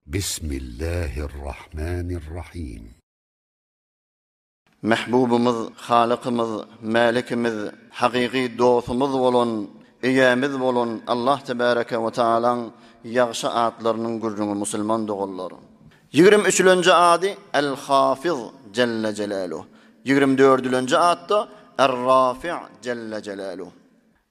Bismillahirrahmanirrahim. Mähbubymyz, Halykymyz, Mälikimiz, hakyky dostumyz bolan, Eýämiz bolan Allah Tebäreke we Taalaň ýagşy atlarynyň gürrüňi musulman doganlar. Ýigrim üçülenji ady El-Hafiz Jelle Jelaluh. Ýigrim dördülenji atda Er-Rafi' Jelle Jelaluh.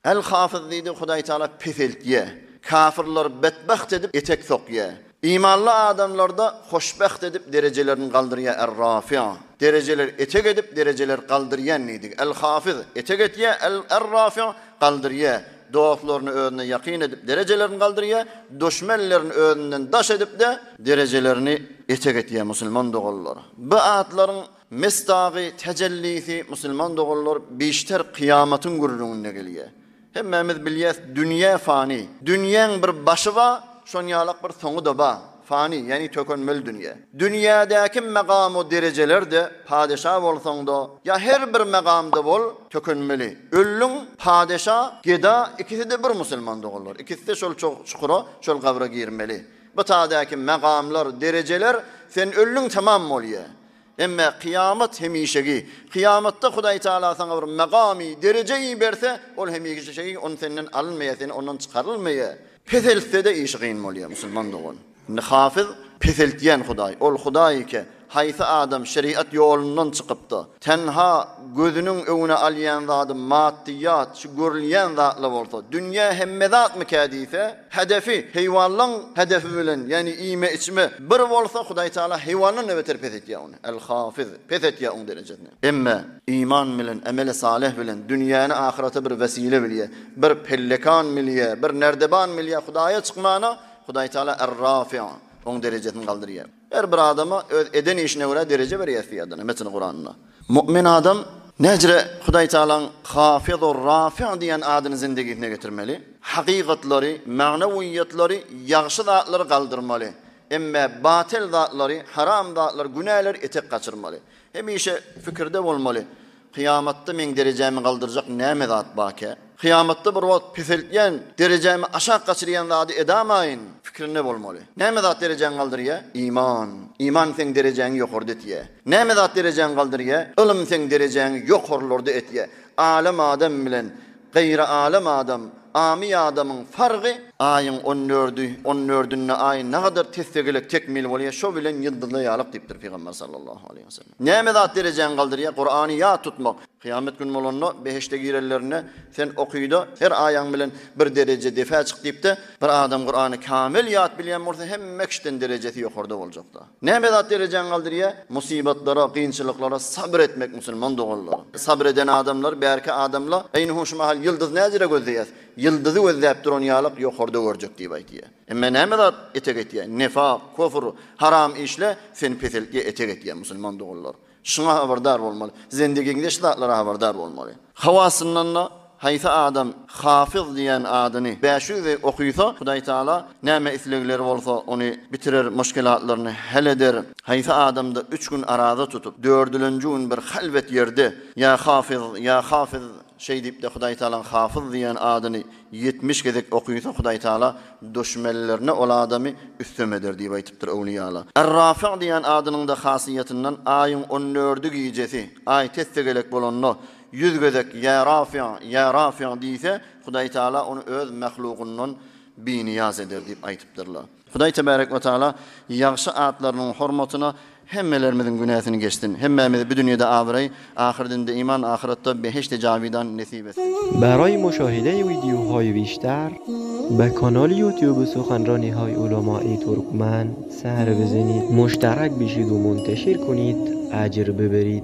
El-Hafyz diýdi, Hudaý Tagala peseltýär. Kafyrlary betbagt edip etek sokýar. Imanly adamlarda hoşbagt edip derejelerini galdyrýar Er-Rafi'. Derejeler etek edip derejeler galdyrýan diýdik. El-Hafyz etek etýär, El-Rafi' galdyrýar. Dostlaryny özüne ýakyn edip derejelerini galdyrýar, duşmenlerini özünden daş edip-de derejelerini etek etýär musulman doganlar. Bu atlaryň Mesdagy, tejellisi, musulman doganlar bişter kyýamatyň gürrüňinde gelýär. Hemmämiz bilýäs dünýä fany. Dünýäň bir başy ba, şonýalak bir soňy-da ba. Fany, ýagny tökenmeli dünýä. Dünýädäki megamu derejeler-de padeşa bolsaň-da, ýa her bir megamda bol, tökenmeli. Öldüň, padeşa, geda ikisi-de bir musulman doganlar. Ikisi-de şol çukura, şol gabra girmeli. Bu tadäki megamlar, derejeler sen öldüň tamam bolýar. Emme kyýamat hemişegi. Kyýamatda Hudaý Tagala saňa bir magamy, dereje iberse, ol hemişegi, ony senden alynmaýar, seni ondan çykarylmaýar. Peseltse-de işi kyn bolýar, musulman dogan. Indi hafyz peseltýän Hudaý. Ol Hudaý eke, haýsy adam şeriat ýolundan çykypda, tenha gözüniň öňüne alýan zady maddyýat, şu görülýän zatlar bolsa, dünýä hemme zatmykä diýse, Hedefi, heýwanlaň hedefi bilen, ýagny iýme-içme, bir bolsa, Hudaý Tagala heýwandan-da beter pes etýär ony. El-Hafiz, pes etýär oň derejesini. Emme, iman bilen, emeli salyh bilen, dünýäni ahyrete bir wesile bilýär, bir pellekan bilýär, bir nerdeban bilýär Hudaýa çykmana, Hudaý Tagala Er-Rafi, oň derejesini galdyrýar. Her bir adama öz eden işine görä dereje berýär diýýär Metni Kuranda. Mu'min adam näjre Hudaý Tagalaň Hafizur Rafi diýen adyny zindigisine getirmeli. Hakykatlary, magnawiýatlary, ýagşy zatlary galdyrmaly. Emme batyl zatlary, haram zatlary, günäleri etek gaçyrmaly. Hemişe pikirde bolmaly. Kyýamatda meň derejämi galdyrjak näme zat bake? Kyýamatda bir wagt peseltýän, derejämi aşak gaçyrýan zady edamaýyn pikirinde bolmaly. Näme zat derejäňi galdyrýa? Iman. Iman seň derejäňi ýokarda etýä. Näme zat derejäňi galdyrýa? Ylym seň derejäňi ýokarlarda etýä. Alem adam bilen gaýry alem adam, amy adamyň fargy, aýyň on dördi, on dördünde aý nagadar tes-tegelek tekmil bolýa, şo bilen ýyldyzla ýalyk diýipdir Pygamber sallallahu aleýhi we sellem. Näme zat derejäňi galdyrýar? Kurany ýat tutmak. Kyýamet güni bolanda, behişde girenlerinde sen okyda, her aýaň bilen bir dereje depä çyk diýipde, bir adam Kurany kamil ýat bilýän bolsa, hemme kişiden derejesi ýokarda boljakda. Näme zat derejäňi galdyrýar? Musybatlara, kynçylyklara sabyr etmek musulman doganlar. Sabyr eden adamlar, bärki adamla, eýni şu mahal ýyldyz näjere gözleýäs? Ýyldyzy gözläp duran ýalyk ýokarda görjek diýip aýtýar. Emme näme zat etek etýär? Nefak, kufr, haram işle seni peseltýär, etek etýär musulman doganlar. Şuňa habardar bolmaly. Zendigiňde şu zatlara habardar bolmaly. Hawasyndan-da haýsy adam Hafyz diýen adyny 500 gezek okysa, Hudaý Taala näme islegleri bolsa ony bitirer, muşkilatlaryny hal eder. Haýsy adamda üç gün araza tutup, dördülenji gün bir halwet ýerde Ýa Hafyz, ýa Hafyz, Şeý diýip-de Hudaý Tagalaň Hafyz diýen adyny 70 gezek okysa Hudaý Tagala duşmenlerine ol adamy üstem eder diýip aýtypdyr öwlüýalar. Er-Rafy diýen adynyň-da hasyýetyndan aýyň on dördi gijesi, aý tes-tegelek bolanda ýüz gezek Ýa Rafy, Ýa Rafy diýse, Hudaý Tagala ony öz mahlugyndan binyýaz eder diýip aýtypdyrlar. Hudaý Tebärek we Taala ýagşy atlarynyň hormatyna hemmelerimiziň günäsini geçsin. Hemmämize bu dünýede abraý, ahyrdinde iman, ahyratda behişdi jawidan nesip etsin. Baraý muşahide wideohay bişter be kanal youtube suhanranihay ulamai turkman sar bizenid muştarak bişid u munteşir kunid ajr biberid.